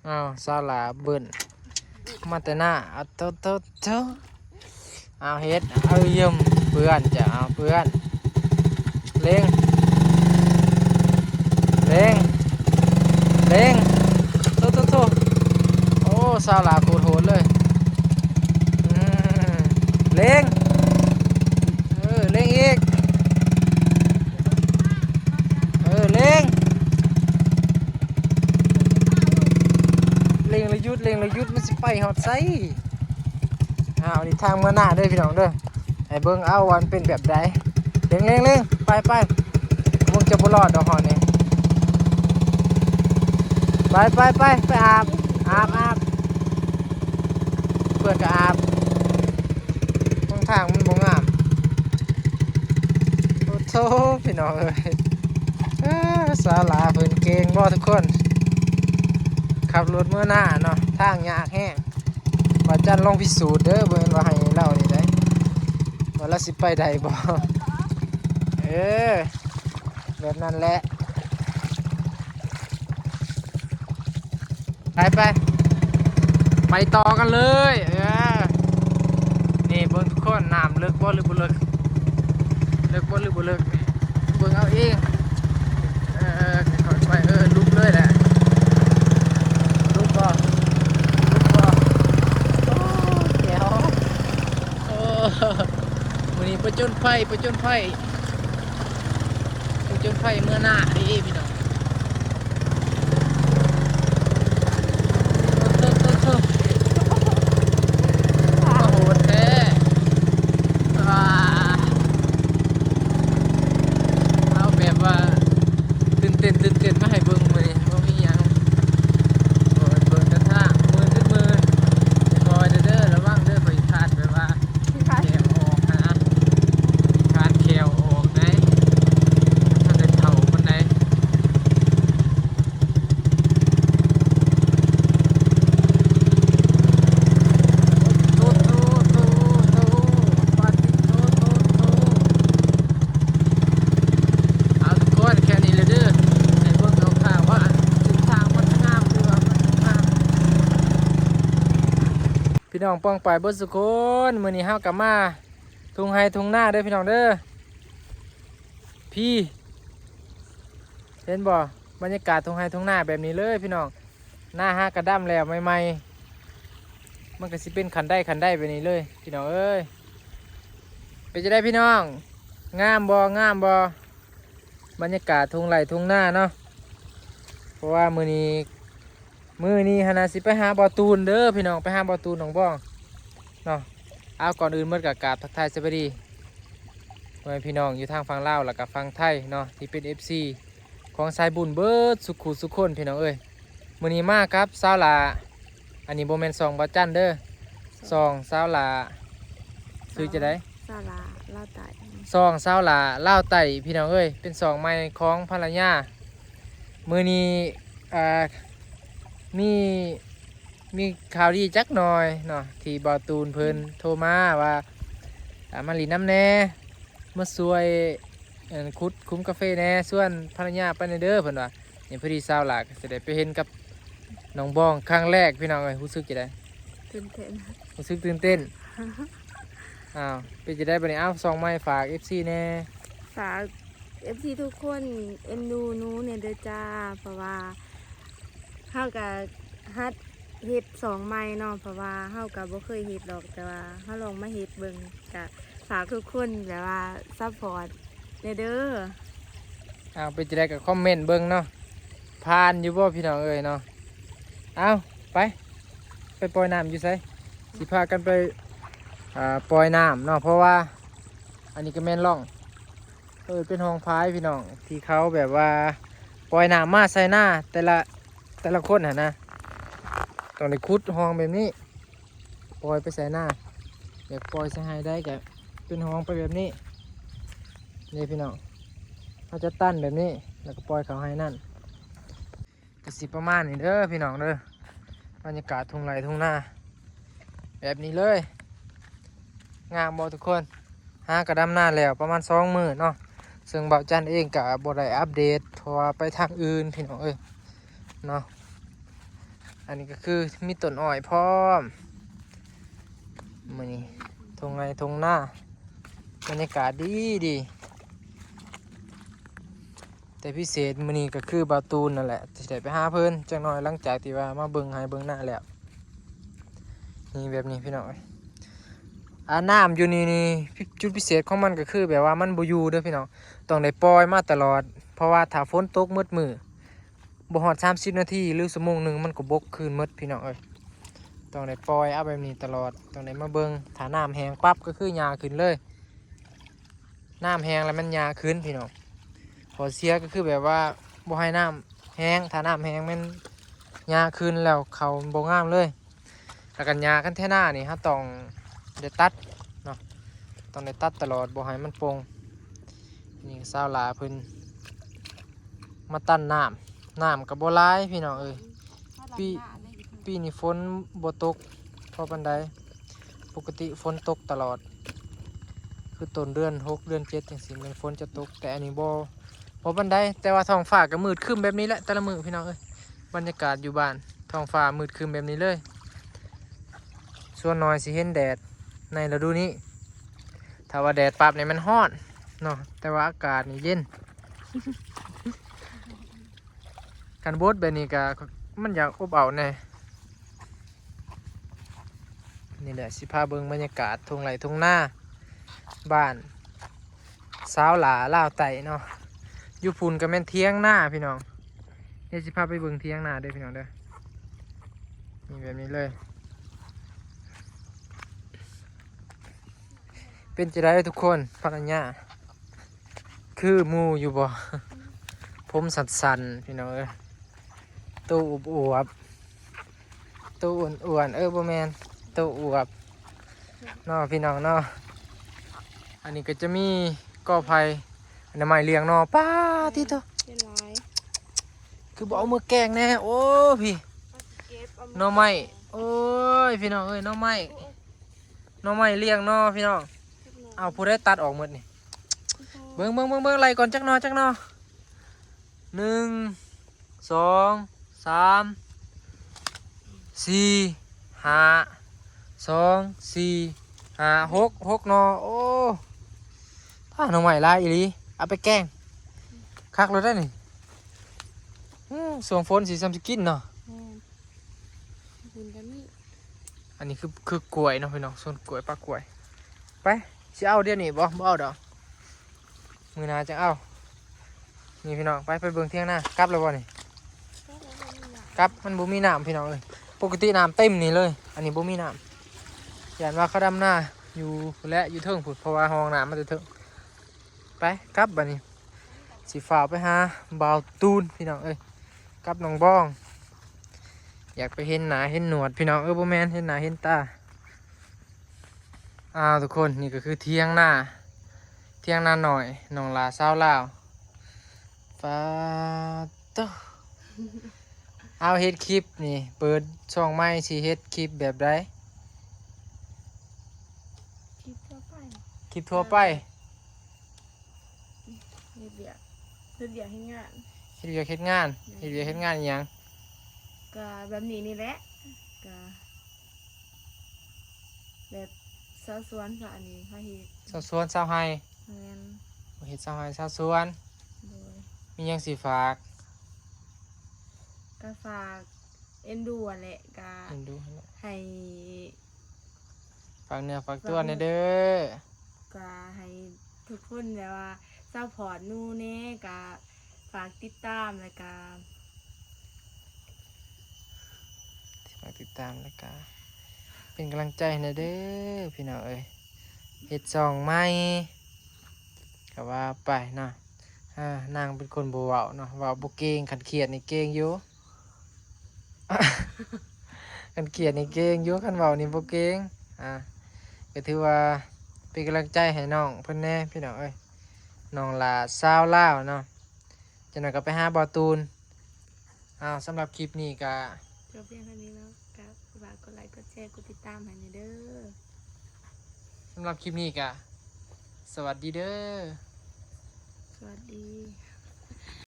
ອ້າວ ສາວຫຼ້າເບິ່ນມາແຕ່ໜ້າ ອາໂຕໂຕໂຕ ອ້າວ ເຮັດ ເອີ ຢ້ຳ ເພື່ອນ ເຈົ້າ ເພື່ອນ ເລັ່ງ ເລັ່ງ ເລັ່ງ ໂຕໂຕໂຕ ໂອ້ ສາວຫຼ້າໂຄດໂຫດເລີຍ ອືມ ເລັ່ງ ເອີ ເລັ່ງອີກ ເອີ ເລັ່ງ ເລັ່ງລະຢຸດ ເລັ່ງລະຢຸດ ມັນຊິໄປຮອດໃສ? ອ້າວ ນີ້ທາງເມືອໜ້າເດີພີ່ນ້ອງເດີ ໃຫ້ເບິ່ງເອົາວ່າມັນເປັນແບບໃດ ເລັ່ງ ເລັ່ງ ເລັ່ງ ໄປ ໄປ ມຶງຈະບໍ່ລອດດອກຮອດນີ້ ໄປ ໄປ ໄປ ໄປອາບ ອາບ ອາບ ເພື່ອນກໍອາບ ເບິ່ງທາງມັນບໍ່ງາມ ໂອ້ໂທ້ ພີ່ນ້ອງເອີຍ ເອີ ສາວຫຼ້າເພິ່ນເກັ່ງບໍ່ທຸກຄົນ ຂັບລົດເມືອໜ້າເນາະ ທາງຍາກແຮງ ວ່າຈັນລອງພິສູດເດີ ບໍ່ແມ່ນວ່າໃຫ້ລາວນີ້ໄດ໋ ວ່າລາວຊິໄປໄດ້ບໍ່ ເອີ ແບບນັ້ນແຫຼະ. ໄປ ໄປ ໄປຕໍ່ກັນເລີຍ ເອີ ນີ້ເບິ່ງທຸກຄົນ ນ້ຳເລິກບໍ່ ຫຼືບໍ່ເລິກ ເລິກບໍ່ ຫຼືບໍ່ເລິກ ນີ້ເບິ່ງເອົາເອງ ເອີ ຄ່ອຍໆ ໄປ ເອີ ຫຼຸບເລີຍແຫຼະ ຫຼຸບບໍ່ ຫຼຸບບໍ່ ໂອ້ ແຈວ ໂອ້ ມື້ນີ້ປະຈົນໄພ ປະຈົນໄພ ຜະຈົນໄພເມືອໜ້າເດ້ພີ່ນ້ອງ ໂອ້ໂທ້ໆໆ ມາໂຫດແທ້ ວ້າ ເອົາແບບວ່າຕື່ນເຕັ້ນ ຕື່ນເຕັ້ນມາໃຫ້ເບິ່ງມື້ນີ້ ບໍ່ມີຫຍັງ ໂອ້ຍ ເບິ່ງແຕ່ທາງ ມື່ນ ມື່ນ ຄ່ອຍເດີ ລະວັງເດີ ຂ້ອຍຄາດແບບວ່າ ຊິພາ ແຂ້ວອອກຫັ້ນນະ ຄາດແຂ້ວອອກໄດ໋ ທັນໄດ້ເຖົ້າປານໃດ ໂອ້ໂທ້ໆໆ ປາຕິໂທໂທໂທ ເອົາທຸກຄົນ ແຄ່ນີ້ແຫຼະເດີ ໃຫ້ເບິ່ງຄ່າວໆ ວ່າເສັ້ນທາງມັນງາມ ຫຼືວ່າມັນບໍ່ງາມ. ພີ່ນ້ອງປ້ອງປາຍເບິດສູ່ຄົນ ມື້ນີ້ເຮົາກໍມາທົ່ງໄຮ່ທົ່ງນາເດີພີ່ນ້ອງເດີ ພີ້ ເຫັນບໍ່ ບັນຍາກາດທົ່ງໄຮ່ທົ່ງນາແບບນີ້ເລີຍພີ່ນ້ອງ ນາຫາກະດຳແລ້ວໃໝ່ໆ ມັນກໍຊິເປັນຂັ້ນໄດຂັ້ນໄດແບບນີ້ເລີຍພີ່ນ້ອງເອີຍ ເປັນຈັ່ງໃດພີ່ນ້ອງ ງາມບໍ່ ງາມບໍ່ ບັນຍາກາດທົ່ງໄຮ່ທົ່ງນາເນາະ ເພາະວ່າມື້ນີ້ ມື້ນີ້ຫັ້ນນະ ຊິໄປຫາບ່າວຕູນເດີພີ່ນ້ອງ ໄປຫາບ່າວຕູນໜອງບອງເນາະ ເອົາ ກ່ອນອື່ນໝົດກໍກາບທັກທາຍສະບາຍດີ ພໍ່ແມ່ພີ່ນ້ອງຢູ່ທາງຝັ່ງລາວ ແລ້ວກໍຝັ່ງໄທເນາະ ທີ່ເປັນເອັຟຊີຂອງສາຍບຸນເບິດສູ່ຄູ່ສູ່ຄົນພີ່ນ້ອງເອີຍ ມື້ນີ້ມາກັບສາວຫຼ້າ ອັນນີ້ບໍ່ແມ່ນຊ່ອງບ່າວຈັນເດີ ຊ່ອງສາວຫຼ້າ ຊື່ຈັ່ງໃດ? ສາວຫຼ້າລາວໃຕ້ ຊ່ອງສາວຫຼ້າລາວໃຕ້ພີ່ນ້ອງເອີຍ ເປັນຊ່ອງໃໝ່ຂອງພັນລະຍາ ມື້ນີ້ ອ່າ ມີ ມີຂ່າວດີຈັກໜ່ອຍເນາະ ທີ່ບ່າວຕູນເພິ່ນໂທມາວ່າ ອ່າ ມາຫຼິ້ນນຳແດ່ ມາຊ່ວຍ ອັນ ຂຸດຂຸມກາເຟແດ່ ຊວນພັນລະຍາໄປແດ່ເດີ ເພິ່ນວ່າ ນີ້ພໍດີສາວຫຼ້າກໍຊິໄດ້ໄປເຫັນກັບນ້ອງບອງຄັ້ງແລກພີ່ນ້ອງເອີຍ ຮູ້ສຶກຈັ່ງໃດ? ຕື່ນເຕັ້ນ ຮູ້ສຶກຕື່ນເຕັ້ນ ອ້າວ ເປັນຈັ່ງໃດບັດນີ້? ເອົາ ຊ່ອງໃໝ່ ຝາກເອັຟຊີແດ່ ຝາກເອັຟຊີທຸກຄົນເອັນດູໜູແດ່ເດີຈ້າ ເພາະວ່າເຮົາກະຫັດເຮັດຊ່ອງໃໝ່ເນາະ ເພາະວ່າເຮົາກະບໍ່ເຄີຍເຮັດດອກ ແຕ່ວ່າເຮົາລອງມາເຮັດເບິ່ງ ກະຝາກທຸກຄົນແບບວ່າຊັບພອດແດ່ເດີ ເອົາ ເປັນຈັ່ງໃດກໍຄອມເມັນເບິ່ງເນາະ ຜ່ານຢູ່ບໍ່ພີ່ນ້ອງເອີຍເນາະ ເອົາ ໄປ ໄປປ່ອຍນ້ຳຢູ່ໃສ? ຊິພາກັນໄປ ອ່າ ປ່ອຍນ້ຳເນາະ ເພາະວ່າ ອັນນີ້ກໍແມ່ນຮ່ອງ ເອີ ເປັນຮ່ອງຝາຍພີ່ນ້ອງ ທີ່ເຂົາແບບວ່າປ່ອຍນ້ຳມາໃສ່ນາແຕ່ລະ ແຕ່ລະຄົນຫັ້ນນະ ຕ້ອງໄດ້ຂຸດຮ່ອງແບບນີ້ ປ່ອຍໄປໃສ່ນາ ຢາກປ່ອຍໃສ່ໄຮ່ໃດກໍເປັນຮ່ອງໄປແບບນີ້ ນີ້ພີ່ນ້ອງ ເຮົາຈະຕັນແບບນີ້ ແລ້ວກໍປ່ອຍເຂົ້າໄຮ່ນັ້ນ. ກໍຊິປະມານນີ້ເດີພີ່ນ້ອງເດີ ບັນຍາກາດທົ່ງໄຮ່ທົ່ງນາແບບນີ້ເລີຍ ງາມບໍ່ທຸກຄົນ? ຫາກະດຳນາແລ້ວປະມານສອງມື້ເນາະ ເຊິ່ງບ່າວຈັນເອງກະບໍ່ໄດ້ອັບເດດ ເພາະວ່າໄປທາງອື່ນພີ່ນ້ອງເອີຍເນາະ. ອັນນີ້ກໍຄືມີຕົ້ນອ້ອຍພ້ອມ. ມື້ນີ້ທົ່ງໄຮ່ທົ່ງນາ ບັນຍາກາດດີດີ ແຕ່ພິເສດມື້ນີ້ກໍຄືບ່າວຕູນນັ້ນແຫຼະ ຊິໄດ້ໄປຫາເພິ່ນຈັກໜ່ອຍ ຫຼັງຈາກທີ່ວ່າມາເບິ່ງໄຮ່ເບິ່ງນາແລ້ວ. ນີ້ແບບນີ້ພີ່ນ້ອງເອີຍ ອາ ນ້ຳຢູ່ນີ້ນີ້ ຈຸດພິເສດຂອງມັນກໍຄືແບບວ່າມັນບໍ່ຢູ່ເດີພີ່ນ້ອງ ຕ້ອງໄດ້ປ່ອຍມາຕະຫຼອດ ເພາະວ່າຖ້າຝົນຕົກໝົດມື້ ບໍ່ຮອດສາມສິບນາທີ ຫຼື ຊົ່ວໂມງໜຶ່ງ ມັນກໍບົກຄືນໝົດພີ່ນ້ອງເອີຍ. ຕ້ອງໄດ້ປ່ອຍເອົາແບບນີ້ຕະຫຼອດ ຕ້ອງໄດ້ມາເບິ່ງ ຖ້ານ້ຳແຫ້ງປັບກໍຄືຫຍ້າຂຶ້ນເລີຍ ນ້ຳແຫ້ງແລ້ວມັນຫຍ້າຂຶ້ນພີ່ນ້ອງ. ຂໍ້ເສຍກໍຄືແບບວ່າບໍ່ໃຫ້ນ້ຳແຫ້ງ ຖ້ານ້ຳແຫ້ງແມ່ນຫຍ້າຂຶ້ນແລ້ວເຂົ້າມັນບໍ່ງາມເລີຍ. ແລ້ວກໍຫຍ້າຄັນແຖວໜ້ານີ້ເຮົາຕ້ອງໄດ້ຕັດເນາະ ຕ້ອງໄດ້ຕັດຕະຫຼອດ ບໍ່ໃຫ້ມັນປົ່ງ. ນີ້ສາວຫຼ້າເພິ່ນມາຕັນນ້ຳ ນ້ຳກໍບໍ່ຫຼາຍພີ່ນ້ອງເອີຍ. ປີ ປີນີ້ຝົນບໍ່ຕົກພໍປານໃດ ປົກກະຕິຝົນຕົກຕະຫຼອດ ຄືຕົ້ນເດືອນຫົກເດືອນເຈັດຈັ່ງຊີ້ແມ່ນຝົນຈະຕົກ ແຕ່ອັນນີ້ບໍ່ ບໍ່ປານໃດ. ແຕ່ວ່າທ້ອງຟ້າກໍມືດຄຶ້ມແບບນີ້ແຫຼະແຕ່ລະມື້ພີ່ນ້ອງເອີຍ ບັນຍາກາດຢູ່ບ້ານ ທ້ອງຟ້າມືດຄຶ້ມແບບນີ້ເລີຍ. ສ່ວນໜ້ອຍຊິເຫັນແດດໃນລະດູນີ້ ຖ້າວ່າແດດປັບນີ້ມັນຮ້ອນເນາະ ແຕ່ວ່າອາກາດນີ້ເຢັນ. ຄັນບົດແບບນີ້ກໍມັນຢາກອົບເອົາແດ່. ນີ້ແຫຼະ ຊິພາເບິ່ງບັນຍາກາດທົ່ງໄຮ່ທົ່ງນາ ບ້ານສາວຫຼ້າລາວໃຕ້ເນາະ. ຢູ່ພຸ້ນກໍແມ່ນຖຽງນາພີ່ນ້ອງ ດຽວຊິພາໄປເບິ່ງຖຽງນາເດີພີ່ນ້ອງເດີ. ນີ້ແບບນີ້ເລີຍ ເປັນຈັ່ງໃດທຸກຄົນ ພັນລະຍາ ຄືໝູ່ຢູ່ບໍ່? ຜົມສັ້ນໆ ພີ່ນ້ອງເອີຍ ໂຕອວບໆ ໂຕອ້ວນໆ ເອີ ບໍ່ແມ່ນ ໂຕອວບເນາະ ພີ່ນ້ອງເນາະ. ອັນນີ້ກໍຈະມີກໍໄຜ່ ອັນນັ້ນໄມ້ລ້ຽງໜໍ່ ປາດຕິໂທ້ ເປັນຫຼາຍ ຄືບໍ່ເອົາມາແກງແດ່. ໂອ້ ພີ້ ເອົາຊິເກັບເອົາມາ ໜໍ່ໄມ້ ແກງ ໂອ້ຍ ພີ່ນ້ອງເອີຍ ໜໍ່ໄມ້ ໂອ້ຍ ໜໍ່ໄມ້ລ້ຽງໜໍ່ ພີ່ນ້ອງ. ເອົາ ຜູ້ໃດຕັດອອກໝົດນີ້? ໂອ້ໂຫ ເບິ່ງ ເບິ່ງ ເບິ່ງ ເບິ່ງ ໄລ່ກ່ອນ ຈັກໜໍ່ ຈັກໜໍ່? ໜຶ່ງ ສອງ ສາມ ສີ່ ຫ້າ ສອງ ສີ່ ຫ້າ ຫົກ ຫົກໜໍ່. ໂອ້ ປ້າ ໜໍ່ໄມ້ຫຼາຍອີ່ຫຼີ ເອົາໄປແກງ ຄັກໂລດໄດ໋ນີ້. ອື ຊ່ວງຝົນຊິຊ່ຳຊິກິນເນາະ ແມ່ນ ກິນກໍມີ. ອັນນີ້ຄື ຄືກ້ວຍເນາະ ພີ່ນ້ອງ ສວນກ້ວຍ ປ່າກ້ວຍ. ໄປ ຊິເອົາດຽວນີ້ບໍ່? ບໍ່ເອົາດອກ ມື້ໜ້າຈັ່ງເອົາ. ນີ້ພີ່ນ້ອງ ໄປ ໄປເບິ່ງຖຽງນາ. ກັບແລ້ວບໍ່ນີ້? ກັບ ມັນບໍ່ມີນ້ຳ ພີ່ນ້ອງເອີຍ. ປົກກະຕິນ້ຳເຕັມນີ້ເລີຍ ອັນນີ້ບໍ່ມີນ້ຳ. ຢ້ານວ່າເຂົາດຳນາຢູ່ພຸ້ນແຫຼະ ຢູ່ເທິງພຸ້ນ ເພາະວ່າຮ່ອງນ້ຳມາແຕ່ເທິງ. ໄປ ກັບບາດນີ້ ຊິຟ້າວໄປຫາບ່າວຕູນ ພີ່ນ້ອງເອີຍ ກັບນ້ອງບອງ. ຢາກໄປເຫັນໜ້າເຫັນໜວດ ພີ່ນ້ອງເອີຍ ບໍ່ແມ່ນເຫັນໜ້າເຫັນຕາ. ອ້າວ ທຸກຄົນ ນີ້ກໍຄືຖຽງນາ ຖຽງນານ້ອຍ ນ້ອງຫຼ້າສາວລາວ. ປາດໂທ້ ເອົາ ເຮັດຄລິບນີ້ ເປີດຊ່ອງໃໝ່ ຊິເຮັດຄລິບແບບໃດ? ຄລິບທົ່ວໄປ ຄລິບທົ່ວໄປ. ເຮັດວຽກ ເຮັດວຽກເຮັດງານ ເຮັດວຽກເຮັດງານ. ແມ່ນ ເຮັດວຽກເຮັດງານອີ່ຫຍັງ? ກະແບບນີ້ນີ້ແຫຼະ ກະແບບຊາວສວນ ຊາວອັນນີ້ ພາເຮັດ ຊາວສວນຊາວໄຮ່. ແມ່ນ ເຮັດຊາວໄຮ່ຊາວສວນ. ໂດຍ ມີຫຍັງຊິຝາກ? ກະຝາກເອັນດູຫັ້ນແຫຼະ ກະເອັນດູຫັ້ນແຫຼະ ໃຫ້ ຝາກເນື້ອຝາກຕົວແດ່ເດີ. ກະໃຫ້ທຸກຄົນແບບວ່າຊັບພອດໜູແດ່ ກະຝາກຕິດຕາມ ແລ້ວກະ ຝາກຕິດຕາມ ແລ້ວກະເປັນກຳລັງໃຈໃຫ້ແດ່ເດີ ພີ່ນ້ອງເອີຍ. ເຮັດຊ່ອງໃໝ່ ກະວ່າໄປເນາະ. ອາ ນາງເປັນຄົນບໍ່ເວົ້າເນາະ ເວົ້າບໍ່ເກັ່ງ ຄັນຄຽດນີ້ເກັ່ງຢູ່. ຄັນຄຽດນີ້ເກັ່ງຢູ່ ຄັນເວົ້ານີ້ບໍ່ເກັ່ງ. ອາ ກໍຖືວ່າເປັນກຳລັງໃຈໃຫ້ນ້ອງເພິ່ນແດ່ ພີ່ນ້ອງເອີຍ ນ້ອງຫຼ້າຊາວລາວເນາະ. ຈັກໜ້ອຍກໍໄປຫາບ່າວຕູນ. ອ້າວ ສຳລັບຄລິບນີ້ກໍ ຈົບພຽງເທົ່ານີ້ເນາະ ກໍຝາກກົດໄລ ກົດແຊ ກົດຕິດຕາມໃຫ້ແດ່ເດີ. ສຳລັບຄລິບນີ້ກໍ ສະຫວັດດີເດີ. ສະຫວັດດີ.